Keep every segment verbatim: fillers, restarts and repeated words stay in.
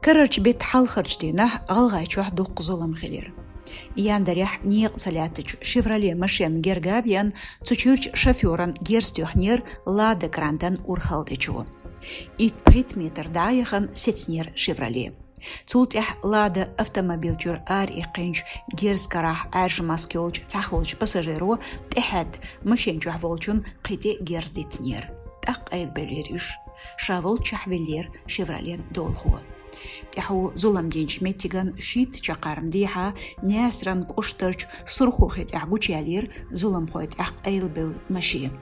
Карарчу беттан хьалхарчу дийнахь ГӀалгӀайчохь дуккха зулам хилира. Яндарехь некъа ца лаьттачу «Шевроле» машенна герга а веана, цу чуьрчу шофёран герз тоьхнера «Лада Грантан» урхалдечо. Итт-пхийтта метр дӀа а яхана, сецнера «Шевроле». Цул тӀаьхьа «Лада» автомобиль чуьра ара иккхинчу герз карахь Ӏаьржа маска йолчу цхьаъ волчу пассажиро тӀехьаьдда машен чохь волчун кхин тӀе герз диттинера. ТӀаккха къайлабевллера уьш. Ша волччохь виллера «Шевролен» долахо. ТӀаьхьо зулам динчу меттиган шийтта чаккхарма дехьа Наьсаран кӀоштарчу Сурхо-Хи тӀехь гучуяьллера зуламхойн тӀехь къайлабевлла машен.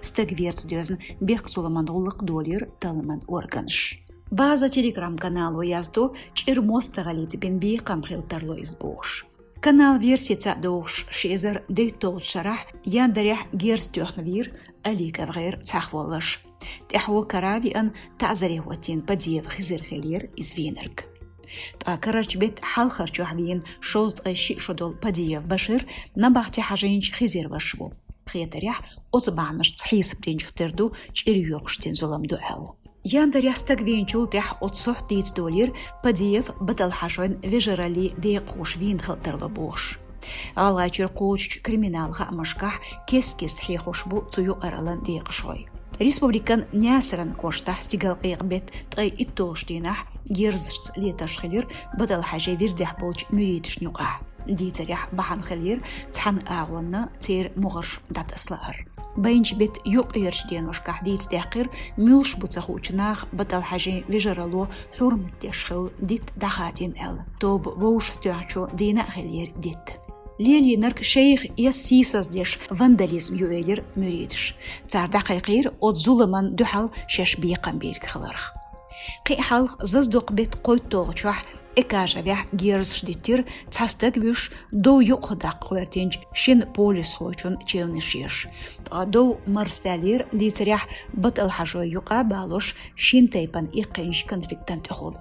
Стаг верца доьзна, бехк-зуламан гӀуллакх долийра талламан органаша. «База» Telegram-канало яздо, чӀир мостагӀаллица бина бекхам хила тарло иза бохуш. Каналан версица а догӀуш, ши эзар дейтталгӀачу шарахь яндарехь герз тоьхна вийра Алиговгер цхьаъ волуш. ТӀаьхьо кара а веана, таӀзаре хӀоттийна Падиев Хизир хиллера иза вийнарг. Ткъа карарчу беттан хьалхарчохь вийна шовзткъе шиъ шо долу Падиев Башир набахти хьажийначу Хизира ваша ву. Хетарехь, оцу бахьанашца хьесап динчух тера ду чӀир йоькъуш дина зулам ду аьлла. Яндарехь стаг вийначул тӀаьхьа оццу сохьта дийца долийра Падиев Баталхьажойн вежараллин декъахоша вийна хила тарло бохуш. ГӀалгӀайчуьра кхочучу криминалан хаамашкахь кест-кеста хьехош бу цу юкъараллин декъашхой. Республикан Наьсаран кӀоштахь стигалкъекъа беттан ткъе итталгӀачу дийнахь герзашца летарш хилира Баталхьажин вирдехь болчу муьридашна юкъахь. Дийцарехь, бахьана хиллера цхьана агӀонна церан могӀарш дӀатасалаар. Байначу беттан юккъерчу деношкахь дийца даьккхира, муьлш бу ца хуучу наха Баталхьажин вежаралло хьурмат деш хилла дитт дӀахадийна аьлла. Тоба вовшахтоьхначу дийнахь а хиллера дитт. Лелийнарг шайх эс сийсаз деш вандализм ю элира муьридаш. Цара дӀакхайкхийра оцу зуламан дуьхьал шаьш бекхам бийриг хиларх. Кхин а хьалха Заздокъ беттан кхойтталгӀачохь Экажевехь герзаш диттира, цхьа стаг вуьш дов юкъахдаккха гӀоьртинчу шина полисхочун чевнаш еш. Ткъа дов марсадаьллера, дийцарехь, Баталхьажойн юкъа а балош, шина тайпана иккхинчу конфликтан тӀехула.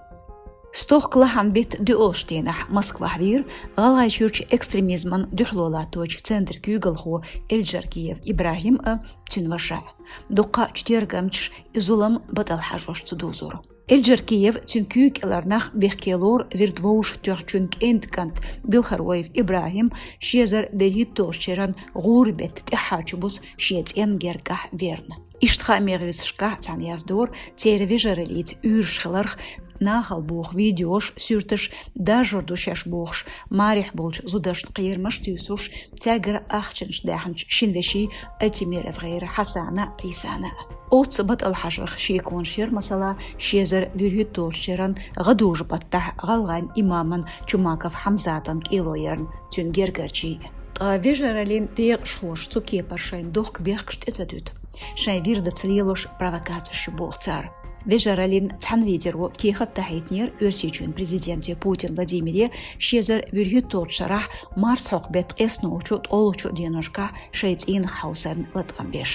Стохка лахьан беттан доьалгӀачу дийнахь Москвахь вийра ГӀалгӀайчуьрчу экстремизмана дуьхьало латточу центран куьйгалхо Эльджаркиев ИбрахӀим а, цуьнан ваша а. Дуккха а чу тергамчаша и зулам Баталхьажошца дузура. Эльджаркиев, цуьнан куьйга кӀелара нах бехке лору вирд вовшахтоьхначун кӀентан кӀант Белхароев ИбрахӀим ши эзар берхӀитталгӀачу шеран гӀуран беттан тӀаьххьарчу буса шен цӀенна гергахь верна. Иштта хаамийн гӀирсашкахь цхьаьна яздора церан вежараллица уьйраш хиларх, нахала боху видеош, суьрташ даржор ду шаьш бохуш, марехь болчу зударшна кхерамаш туьйсуш, цаьргара ахчанаш даьхначу шина вешин Альтимировгер Хьасана а, Ӏийсана а. Оццу Баталхьажойх шеконаш яра, масала, ши эзар вуьрхӀитталгӀачу шеран гӀадужу-баттахь гӀалгӀайн имаман Чумаков Хьамзатан кӀело ярна цуьнан гергарчий. Ткъа вежараллин декъашхоша цу кепара шайна дохку бехкаш тӀе ца дуьту. Шайн вирдаца лелош провокацеш ю боху цара. Вежараллин цхьана лидеро кехат дахьийтинера Оьрсийчоьнан президенте Путин Владимире ши эзар вуьрхӀитталгӀачу шарахь марсхьокху беттан ткъеснолгӀачу, ткъолгӀачу деношкахь шайн цӀийнах хьовсарна латкъам беш.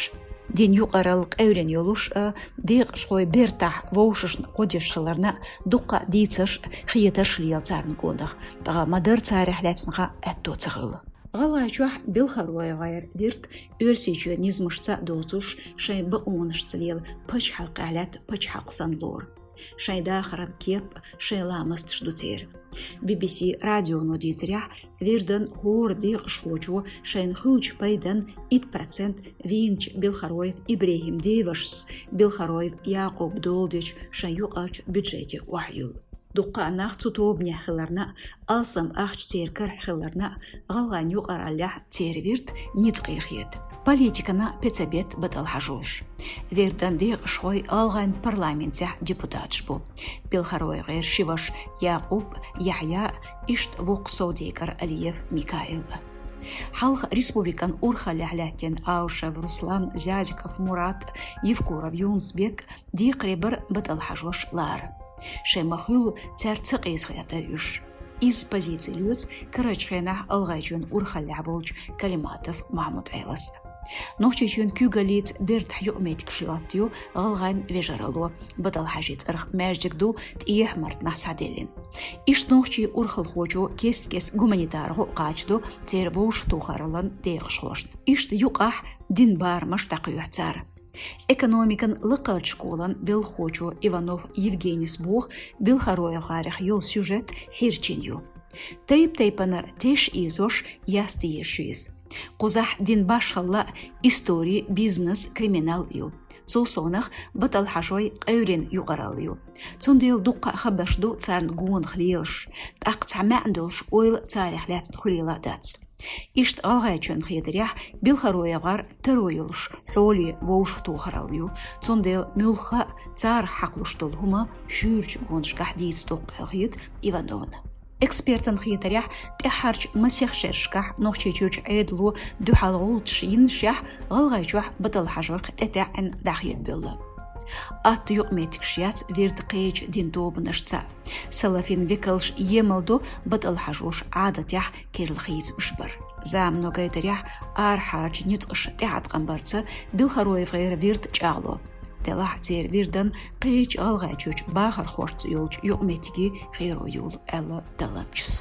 Дин юкъаралла къевлина йолуш а, декъашхой бертахь вовшашна гӀо деш хиларна а дуккха а дийцарш а, хетарш а лела царна гонах, ткъа ма-дарра царах лаьцна хан аьтто ца хуьлу. ГӀалгӀайчохь БелхароевгӀеран вирд Оьрсийчоьнан низамашца а доцуш, шайн бакъонашца лела пачхьалкхехь лаьтта пачхьалкх санна лору. Шайн дахаран кеп а, шайн ламасташ а ду церан. Би-би-си радионо дийцарехь, вирдан хӀора декъашхочо шайна хуьлучу пайдан итт процент вийначу Белхароев ИбрехӀиман девашас Белхароев Якъуб доладечу шайн юкъарчу бюджете охьайилла. Дуккха а нах цу тобанехь хиларна а, алсам ахча церан карахь хиларна а, гӀалгӀайн юкъараллехь церан вирд ницкъе хета. Политикана пецабетта Баталхьажош. Вирдан декъашхой гӀалгӀайн парламентехь депутаташ бу. БелхароевгӀеран ши ваша Якъуб, Яхьъя, иштта воккха совдегар Алиев Микаил. Хьалха республикан урхаллехь лаьттина Аушев Руслан, Зязиков Мурат, Евкуров Юнус-Бек декхаре бара Баталхьажош лара. Шайн ма-хуьллу цаьрца ца къийса гӀертара уьш. Изза позици лоьцу карарчу хенахь ГӀалгӀайчоьнан урхаллехь волчу Калиматов Махьмуд-Ӏелас. Нохчийчоьнан куьйгаллица бертахь юкъаметтигаш латтайо гӀалгӀайн вежаралло, Баталхьажин цӀарах маьждиг ду ТӀехьа-Мартанахь схьаделлина. Иштта нохчийн урхалхочо кест-кеста гуманитар гӀо а кхачадо церан вовшахтохараллан декъашхошна. Иштта юкъахь динан барамаш дӀакхоьхьу цара. Экономикан лакхарча школан белхочо Иванов Евгенис боху, БелхароевгӀарех йолу сюжет хӀирчина ю. Тайп-тайпанара теш ийзош, яста езаш ю иза. Кхузахь дина башхалла истори, бизнес, криминал ю. Цул совнах, баталхьажой къевлина юкъаралла ю. Цундела дуккха а хабарш ду царна гонах лелаш, тӀаккха цхьа маьӀна долуш ойла царех лаьцна хуьлийла а дац. Иштта ГӀалгӀайчоьнан хетарехь, БелхароевгӀар таро йолуш, хьоле вовшахтохаралла ю, цундела муьлхха а царах хьакхалуш долу хӀума шуьйрачу гонашкахь дийца доккху аьлла хета Ивановна. Экспертан хетарехь, тӀаьххьарчу масех шерашкахь Нохчийчуьрчу Ӏедало дуьхьал гӀулчаш йиннашехь, ГӀалгӀайчохь баталхьажойх тӀетаьӀӀина дӀахедабевлла. Атта юкъаметтигаш яц вирд кхечу дин тобанашца. Салафин векалш емал до баталхьажош Ӏадатехь керла хийцамаш бар. Замано гайтарехь, арахьарчу ницкъаша тӀеӀаткъам барца БелхароевгӀеран вирд чӀагӀло. Делахь церан вирдан кхечу ГӀалгӀайчуьрчу бахархошца йолчу юкъаметтиге херо йолу аьлла далламчас.